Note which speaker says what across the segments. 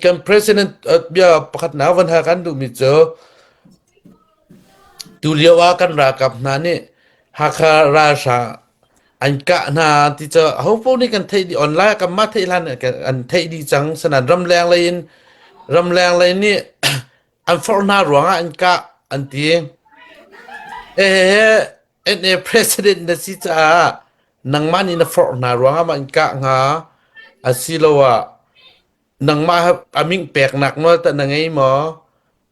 Speaker 1: Kan president bia pakhat na van ha kan duhmi cu tulio ah kan ralkap hna nih Hakha ralhrang an kah hna ti cu ahopaoh nih kan theih dih online kan mah theih hlan an theih dih cang sanan ramleng lei in ramleng lei nih an forh hna ruangah an kah an ti. Hehe NA president na si caah nangmah nih na forh hna ruangah mah an kah hnga asiloah nangmah a ming peknak nawl tah na ngei maw?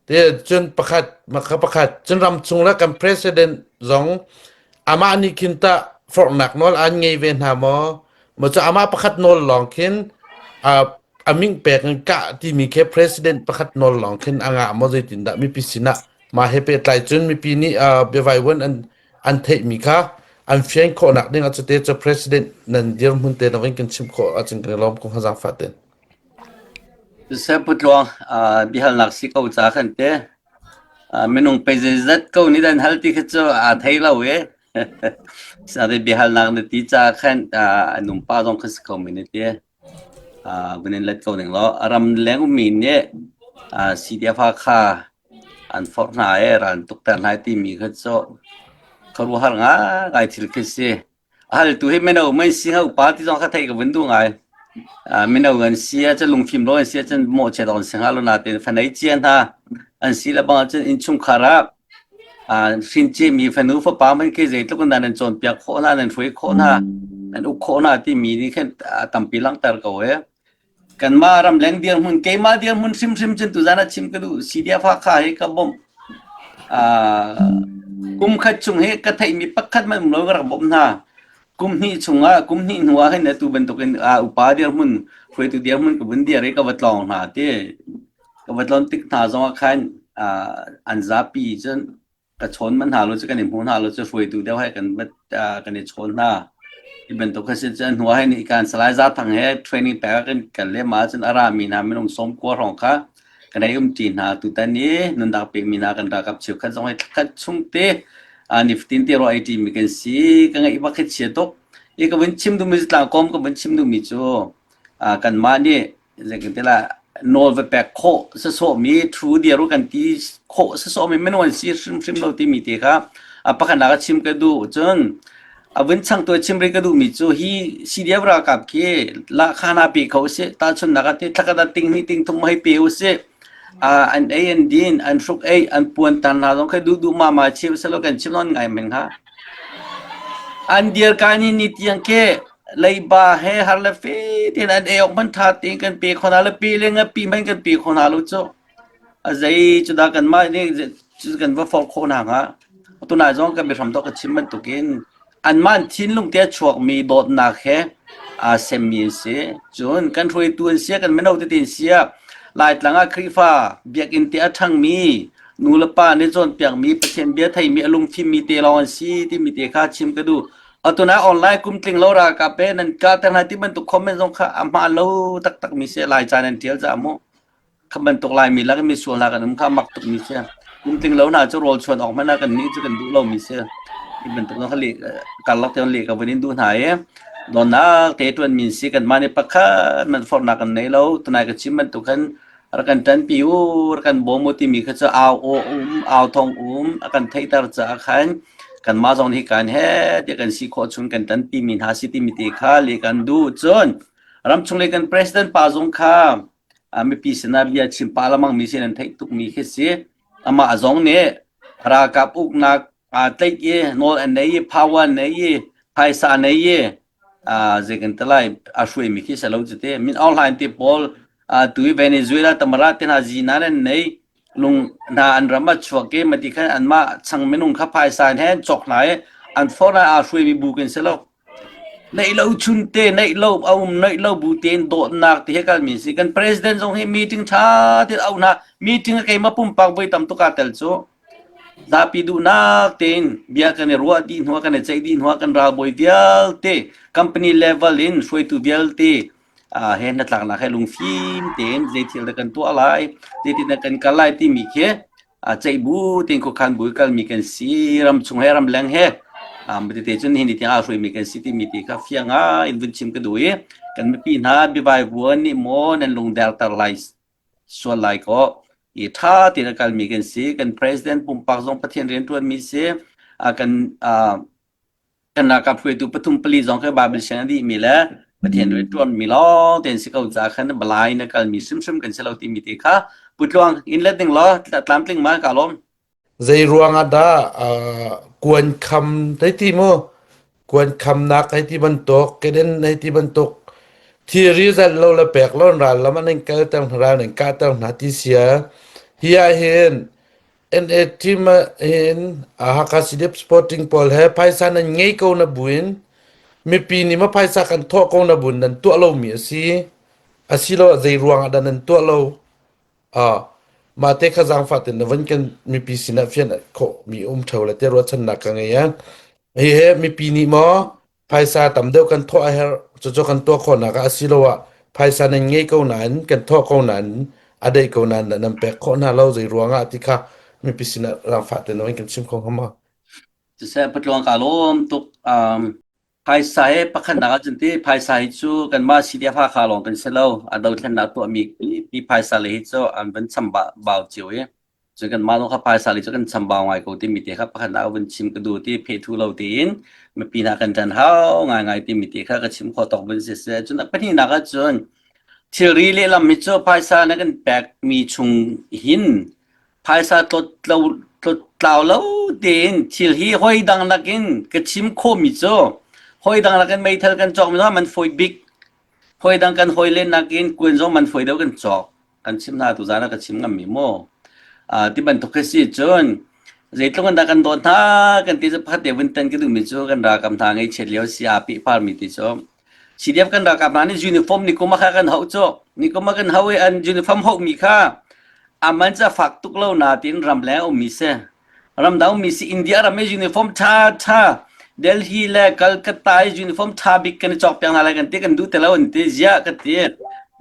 Speaker 1: Te cun pakhat maka pakhat cun ramchung le kan president zong amah nih khin tah forhnak nawl an ngei ve hna maw? Maw cu amah pakhat nawl lawng khin a ming pek in kah timi khi president pakhat nawl lawng khin a ngah maw zeitindah mipi sinah mah he pehtlai cun mipi nih biavaivuan an an theihmi kha an fian khawhnak ding ah cute cu president nan dirhmun te na vin kan chim khawh ahcun kan i lawm ko hnga zaangfah ten.
Speaker 2: Seh Putluang, biahalnak si ko ca khan te. Minung pe zeizat ko nih dan hal ti kha cu aa thei lo e. Sate biahalnak na ti ca khan an umpa zong kha si ko mi na ti. Vun in let ko ning law ram leng ummi nih CDF kha an forh hna i ral an tukter hna timi kha cu khuaruahhar ngaingai thil khi si. A haltu hi mino mei si hnga upa ti zong kha theih ka vun duh ngai. Mino an si ahcun lungfim lo an si ahcun mawhchiat awk an si hnga lo nain fanei cia hna an si le bang ahcun innchungkhar ah hrin ciami fanu fapa hmanh khi zeitluk in dah nan cawnpiak khawh hna, nan hruai khawh hna, nan uk khawh hna timi nih khin a tampi langhter ko ee. Kanmah ramleng dirhmun, keimah dirhmun hrimhrim cun tuzan ah chim ka duh. CDF Hakha hi ka bawmh. Kum khat chung hi ka theihmi pakhat hmanh um lo ka rak bawmh hna. Kum hnih chungah, kum hnih hnu ah hin atu bantukin upa dirhmun, hruaitu dirhmun ka vun dir i ka va tlawng hna ti. Ka va tlawn tik hna zongah khan an zapi cun ka chawn manh hna lo cu kan i hmu hna lo cu hruaitu deuh he kan kan i chawn hna. Hi bantuk kha si cun hnu ah hin kan Salai Za Thang he training pek ah kan kal le mah cun a rami hna minung 90 hrawng kha kan hei umṭi hna. Tutan i nunnak pekmi hna kan ralkap cheukhat zong hi thlakhat chung te nifatin te ruah ei ṭimi kan si. Ka ngaih bak hi chia tuk. I ka vun chim duhmi cu tlangkawm ka vun chim duhmi cu kanmah nih Zeitintiah nawl va pek khawh sawsawhmi thu dir u kan ti khawh sawsawhmi minung an si hrimhrim lo timi te kha a pakhatnak a chim ka duh. Cun a vun changtu a chim rih ka duhmi cu hi CDF ralkap khi lahkhah hna pe kho usih. Tahchunhnak ah thlakhat ah ting hnih ting thum hei pe usih. An ei an din, an hruk ei, an puan tan hna zong kha duh duh ma ma chim selaw kan chim nawn ngai men hnga. An dir ka ni ni tiang ke leiba he har le fe tein an ei awk hmanh ṭha tein kan pe kho hna lo pe le ngapi hmanh kan pe kho hna lo cu a zei cu dah kanmah nih cu kan va forh khawh hna hnga tunai zong kan biahram dawh ka chim bantukin anmah an thinlung te a chuakmi dawtnak he aa semmi an si cun kan hruaitu an si kan mino tete an si Laitlang ah Khrihfa biakinn te a ṭhangmi nu le pa nih cawnpiakmi Pathian bia theimi a lungfimmi te lawng an si timi te kha chim ka duh Atu na online kum tling lo ralkap he nan kahter hna ti bantuk comment zong kha a hmaan lo taktak mi si Lai ca nan tial caah mu. Kha bantuk Laimi lak i misual hna kan um kha mak tuk mi si. Kum tling lo hna cu rawl chuan awk hmanh ah kan nih cu kan duh lo mi si. Hi bantuk zong kha leh karlak te leh ka vun in duh hna i donnak te tuan min si kan mah nih pakhat man forhnak kan nei lo tunai ka chim bantuk khan rak kan ṭanpi u rak kan bawm u timi kha cu au aw um au thong um a kan theihter caah khan kanmah zong nih kan he tiah kan si khawh chung kan ṭanpi mi hna si timi te kha le kan duh cun ramchung le kan president pa zong kha mipi sinah bia chim pah lamang mi sin an theih tuk mi khi si amah zong nih ralkap uknak aa tlaih i nawl an nei i power an nei i phaisa an nei i zei kan ti lai a hruaimi khi si lo cu te Min Aung Hlaing te pawl tu i Venezuela tamara te hna zinan an nei lung hna an ram a chuak i mati khan anmah chang minung kha phaisa in he an cawk hna i an for ah aa hruaimi bu kan si lo neih lo chun te neih lo a um neih lo bu tein dawtnak ti he kalmi si kan president zong hi meeting tha te au hna meeting a keimah pumpak voi tam tuk aa tel cu Zapi duhnak tein bia kan i ruah dih hnuah kan i ceih dih hnuah kan ralbawi vialte company level in hruaitu vialte he hnatlaknak he lungfim tein zei thil dah kan tuah lai zeitin dah kan kal lai timi khi ceih bu tein khuakhan bu i kalmi kan si ramchung he ramleng he. Tete cun hi ni tiang aa hruaimi kan si timi ti kha fiang ngai in vun chim ka duh i kan mipi hna biavai vuan nih maw nan lungderter lai sual lai kaw i ṭha tein a kalmi kan si. Kan president pumpak zong Pathian rianṭuanmi si. Kan kan ralkap hruaitu pathum pali zong khi Bible siang a dihmi le Pathian rianṭuanmi lawng tein si ko caah khan balai na kalmi hrimhrim kan si lo timi te kha putluang in let ding law tlamtling ma ka lawm.
Speaker 1: Zei ruangah dah kuan kham hei ti mu kuan khamnak hei ti bantuk keden hei ti bantuk thilri zalh lo le pek lo ral lam an in kalter hna ral an in kahter hna ti sia hi ah hin NA team ah hin Hakha CDF Sporting pawl he phaisa nan ngei ko na buin mipi nih ma phaisa kan thawh ko na buin nan tuah lomi a si asiloah zei ruangah dah nan tuah lo Mah te kha zaangfah tein na van kan mipi sinah fian khawhmi um ṭheo le tiah ruahchannak ka ngei. Hihi mipi nih maw phaisa tam deuh kan thawh a herh, cucu kan tuah khawhnak ah asiloah phaisa nan ngei ko nain kan thawh ko nain a deih ko nain nan pek khawh hna lo zei ruangah ti kha mipi sinah zaangfah tein na van kan chim kho hnga maw?
Speaker 2: Siseh patluang ka lawm tuk. Phaisa hi pakhatnak ah cun ti phaisa hi cu kanmah CDF Hakha lawng kan si lo. A dothlennak tuahmi pi phaisa le hi cu an van chambau cio i cun kanmah zong kha phaisa le cu kan chambau ngai ko timi te kha pakhatnak ah vun chim ka duh ti phethu lo tiin mipi hna kan ṭan hau ngaingai timi te kha ka chim khawh tawk vun si seh. Cun a pahnihnak ah cun thilri lehlam hi cu phaisa na kan pekmi chung hin Phaisa tlau lo tein thil hi hawi dang nakin ka chim khawhmi cu hawi dang nakin meithal kan cawkmi zong man fawi bik. Hawi dang kan hawi len nakin kuan zong man fawi deuh kan cawk. Kan chim hna tuzaan ah ka chim ngammi mu. Ti bantuk khi si cun zeitluk in dah kan dawt hna kan ti cu pakhat te vun tan ka duhmi cu kan ralkap hna ngaihchiat lio si aa pehparmi ti cu CDF kan ralkap hna nih uniform ni kum ah kha kan hauh cu. Ni kum ah kan hauh i an uniform hauhmi kha a man cu a fak tuk lo nain ramleng a ummi si. Ramdang ummi si India ram i uniform ṭha ṭha Delhi le Calcutta i uniform ṭha bik kan i cawk piak hna lai kan ti kan duh ti lo an ti ziah ka ti.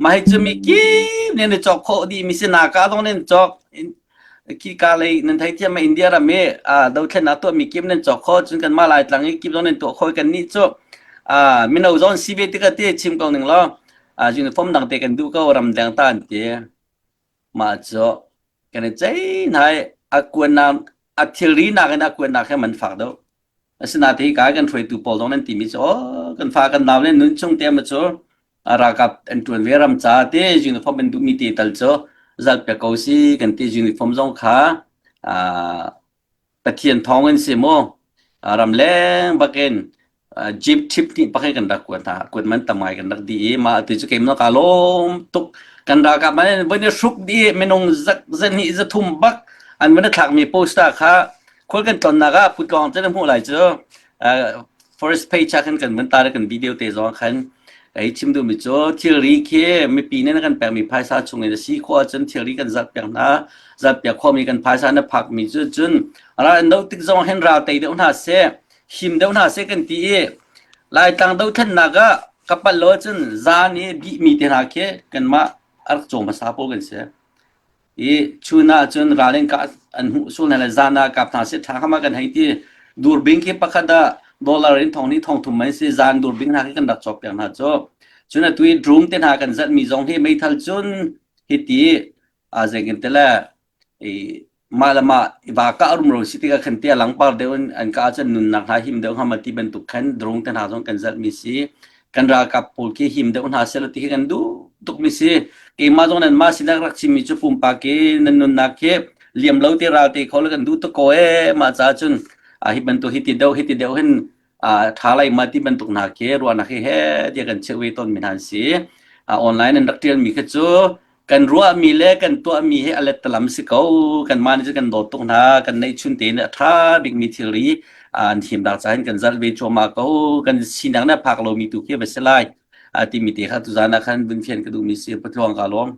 Speaker 2: Mah hi cu mi kip nih an i cawk khawh dih mi si naka zong nih an cawk. Khika lei nan theithiam ma India ram i dothlennak tuahmi kip nan cawk kho cun kanmah Laitlang i kip zong nan tuah kho i kannih cu mino zong si ve tikah ti chim ko ning law uniform dang te kan duh ko ramdeng ta an ti. Mah cu kan i cei hna i a kuannak a thilri nakin a kuannak he man fak deuh. Asinain hika kan hruaitu pawl zong nan timi cu aw kan fa kan nau le nun chung te ma cu ralkap an ṭuan ve ram ca te uniform an duhmi te tal cu zalh piak ko si kan ti uniform zong kha Pathian thawng in si mu ramleng bakin jeep trip nih pakhat kan rak kuat hna kuat man tam ngai kan rak di i mah tu cu keimah ka lawm tuk kan ralkap man van i hruk di minung zak zahnih zathum bak an van i thlakmi poster kha khual kan tlonnak ah putlawng cu na hmuh lai cu first page ah khan kan vun tar kan video te zong khan ei chim duhmi cu thilri khi mipi nih kan pekmi phaisa chung in a si khawh ahcun thilri kan zalh piak hna zalh piak khawhmi kan phaisa na phakmi cu cun ral an do tik zong hin ral tei deuh hna seh him deuh hna seh kan ti i Laitlang dothlennak ah ka palh lo ahcun zan i bihmi te hna khi kanmah a rak caw hmasa pawl kan si. I chun ah cun ral in kah an hmuh sul hna le zan ah kap hna seh ṭha kha ma kan hei ti. Durbing khi pakhat ah dollar in thong hnih thong thum man si zan durbing hna khi kan rak cawk piak hna cu. Cun atu i drum te hna kan zalhmi zong hi meithal cun hiti a zeikin te le i mah le mah i va kah rumro si tikah khan tia langpar deuh in an kah ahcun nunnak hna him deuh hnga ma ti bantuk khan drone te hna zong kan zalhmi si kan ralkap pawl khi him deuh hna seh ti khi kan duh tukmi si keimah zong nan mah sinak rak chimmi cu pumpak i nan nunnak khi liam lo te ral te kho le kan duh tuk ko ee mah caah cun hi bantuk hi ti deuh hi ti deuh hin ṭha lai ma ti bantuk hna khi ruahnak hi he tiah kan cheuh ve tawnmi hna an si online an rak ṭialmi kha cu kan ruahmi le kan tuahmi hi a lettalam si ko kanmah nih cun kan dawt tuk hna kan neihchun tein a ṭha bikmi thilri an thimnak caah hin kan zalh ve cuahmah ko kan sinak nih a phak lomi tu khi a va si lai timi te kha tuzaan ah khan vun fian ka duhmi si patluang ka lawm.